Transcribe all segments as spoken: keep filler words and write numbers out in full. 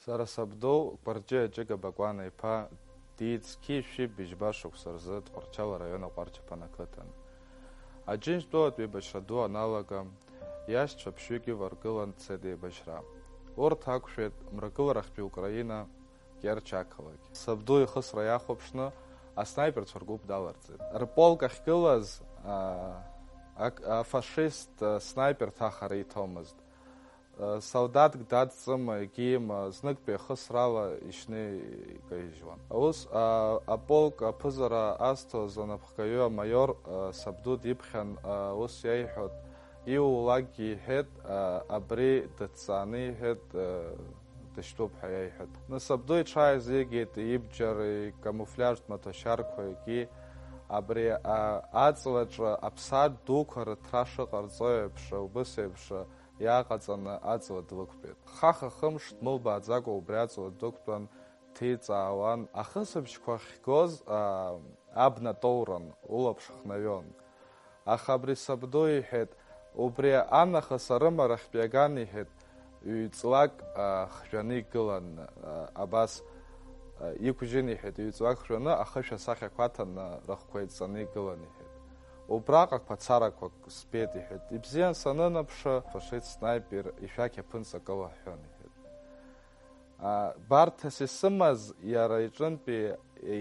Сара сабду Кәарҷиа Ҷыга Бакәана-иԥа диит зқьи жәшәи быжьба шықәса рзы Тҟәарчал араион Аҟәарчаԥан ақыҭан. Аџьынџьтәылатә еибашьра ду аналага, иашьцәа ԥшьҩык иваргылан дцеит еибашьра. Урҭ ақәшәеит мрагыларахьтәи Украина, Керчь ақалақь. Сабду ихысра иахәаԥшны аснаиперцәа ргәыԥ даларҵеит. Рполк ахьгылаз, аа, ак-, афашист, а, снайпер ҭаха риҭомызт. Солдатк дадҵыма, егьима, зныктәи ахысрала ишьны икаижьуан. Ус, а, аполк аԥызара азҭоз анапхгаҩы амаиор, а, сабду диԥхьан, а, ус иаиҳәот, иуулакгьы иҳәеит, а, абри дыҭҵааны иҳәеит, а, дышьтәуп ҳәа иаиҳәеит. Нас сабду иҽааизигеит ибџьар, икамуфляжтә маҭәашьарқәа, егьи абри, а, аҵлаҿы аԥсаатә дуқәа рыҭра шыҟарҵо еиԥш, убыс еиԥш, иааҟаҵаны аҵла длықәтәеит. Хаха-хымш дмылбааӡакәа убри аҵла дықәтәан, дҭиҵаауан. Ахысыбжьқәа ахьгоз, аа, абна тоуран, улаԥш хнаҩон. Аха абри сабду иҳәеит, убри анахыс арымарахьтәи аган, иҳәеит, ҩ-ҵлак, аа, хжәаны игылан, аа, абас, аа, иқәжьын, иҳәеит, ҩ-ҵлак хжәаны ахышә асахьақәа аҭаны рыхқәа еидҵаны игылан, иҳәеит. Убраҟа қәацарақәак збеит, иҳәеит. Ибзиан санынаԥшы, фашист снайпер ишәақь аԥынҵа кылаҳәҳәон, иҳәеит. А, барҭас исымаз иара иҿынтәи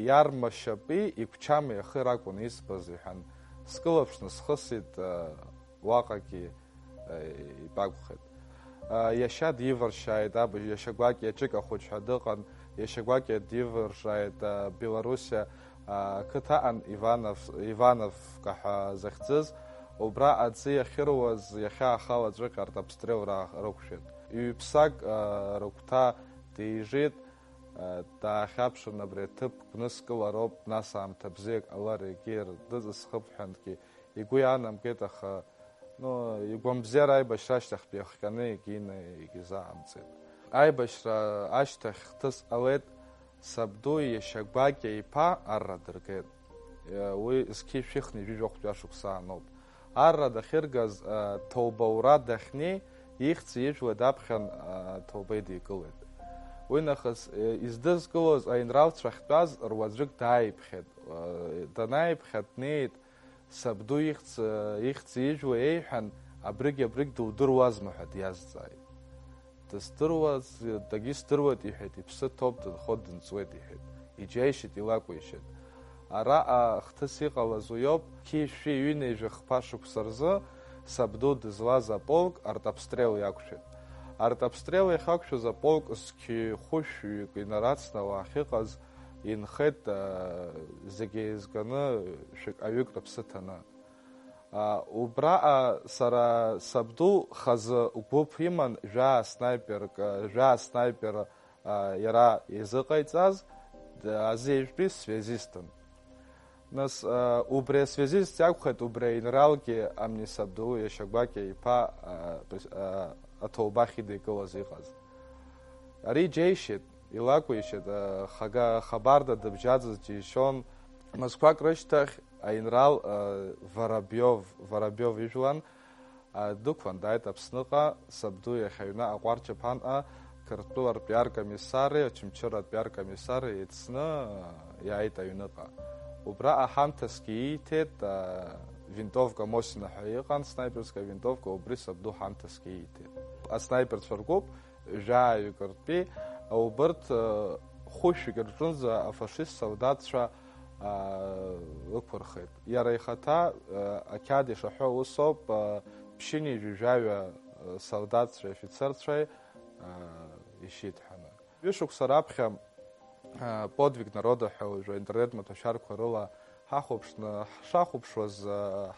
иарма шьапи игәчами ахи ракәын избаз, иҳәан, скылаԥшны схысит, а, уаҟагьы, а, ибакәхеит. А, иашьа диваршьааит, аб-, иашьа гәакьа Ҷыка хәыҷ ҳәа дыҟан, иашьа гәакьа диваршьааит, а, Белоруссиа, а, ақыҭа аҟан Иванов-, Ивановка ҳәа захьӡыз, убра аӡы иахьыруаз иахьа ахала ҵәыҟьарҭа аԥстрелра рықәшәеит. Ҩ-ԥсак, а, рыгәҭа деижеит, а, даахьаԥшын, абри аҭыԥ гәныскылароуп, нас аамҭа бзиак ҟалар егьи дыҵысхып ҳәангьы игәы иаанамгеит, аха, ну, игәамбзиара аибашьра ашьҭахьтә иахҟьаны егьины егьизаамҵеит. Аибашьра ашьҭахь хҭыс ҟалеит, сабду иашьа гәакьа иԥа арра дыргеит. Уи зқьи шәи хынҩажәи жәохәтәи ашықәса аноуп. Арра дахьыргаз, а, ҭоуба аура дахьнеи, ихьӡ ижәла даԥхьан, а, ҭоуба идикылеит. Уи нахыс, е, издызкылоз аинралцәа ахьтәаз руаӡәык дааиԥхьеит. А, данааиԥхьа днеит, сабду ихьӡ, а, ихьӡ ижәла еиҳәан, абригь-абригь дудыруазма ҳәа диазҵааит. Дыздыруаз, дагьсдыруеит, иҳәеит, иԥсы ҭоуп, дынхоит, дынҵуеит, иҳәеит. Иџьеишьеит, илакәишеит. Араҟа хҭыс иҟалаз уиоуп, қьи шәи ҩынҩажәи хԥа шықәса рзы сабду дызлаз аполк артобстрел иақәшәеит. Артобстрел иахьақәшәаз аполк зқьи хәышәҩык инарацны уахьыҟаз инхеит, аа, зегь еизганы шәык-, аҩык рыԥсы ҭаны. А, убраҟа сара сабду хазы гәыԥ иман, жәаа снайперк, а, жәаа снайпер, а, иара изыҟаиҵаз, д-, азеижәтәи связистын. Нас, а, убри асвязист иакәхеит убри аинралгьы амни сабду иашьа гәакьа иԥа, а, пр-, а, аҭоубахь идикылаз иҟаз. Ари џьеишьеит, илакәишеит, а, хага-, хабарда дыбжьаӡыз џьишьон. Мызқәак рышьҭахь, аинрал, а, Воробиов, Воробиов ижәлан, а, дықәлан дааит Аԥсныҟа, сабду иахь аҩны Аҟәарчаԥанҟа, Қырҭтәылатәи аркомиссари Очамчыратәи аркомиссари еицны, а, иааит аҩныҟа. Убра аҳамҭасгьы ииҭеит, а, винтовка Мосина ҳәа иҟан, снайперская винтовка, убри сабду ҳамҭасгьы ииҭеит. Аснаиперцәа ргәыԥ, жәаҩык ртәи, убырҭ, э, хәышәҩык рҿынӡа афашист солдатцәа, аа, ықәырхеит. Иара ихаҭа, э, ақьаад ишаҳәо усоуп, э, ԥшьынҩажәи жәаҩа, э, солдатцәеи афицерцәеи, э, ишьит ҳәаны. Ҩышықәса раԥхьа, э, Подвиг народа ҳәа уажәы аинтернет маҭәашьарқәа рыла ҳахәаԥшны ҳшахәаԥшуаз,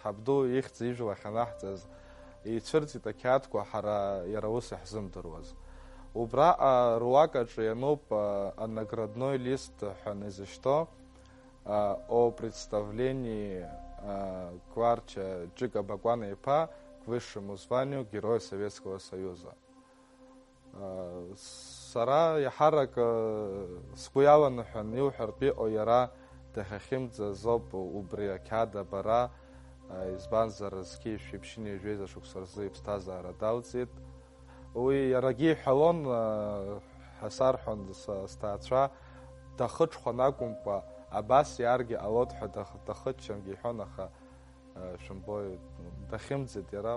ҳабду ихьӡ ижәла ахьанаҳҵаз, ицәырҵит ақьаадқәа ҳара иара ус иаҳзымдыруаз. Убраҟа руак аҿы иануп, а, анаградной лист ҳәа изышьҭоу, а, о представлении, а, Кәарча Ҷыка Бакәана-иԥа к высшему званию Герой Советского Союза. Сара иаҳарак, э, сгәы иаланыҳәан иуҳәартә иҟоу иара дахьахьымӡаз ауп убри ақьаад абара, э, избанзар зқьи жәшәи ԥшьынҩажәи жәеиза шықәса рзы иԥсҭазаара далҵит. Уи иарагьы иҳәалон, э, Ҳәа сарҳәон сҭаацәа, дахыҽхәан акәымкәа, абас иааргьы ҟалоит ҳәа дахыччангьы иҳәон, аха, шәымбои, дахьымӡеит иара.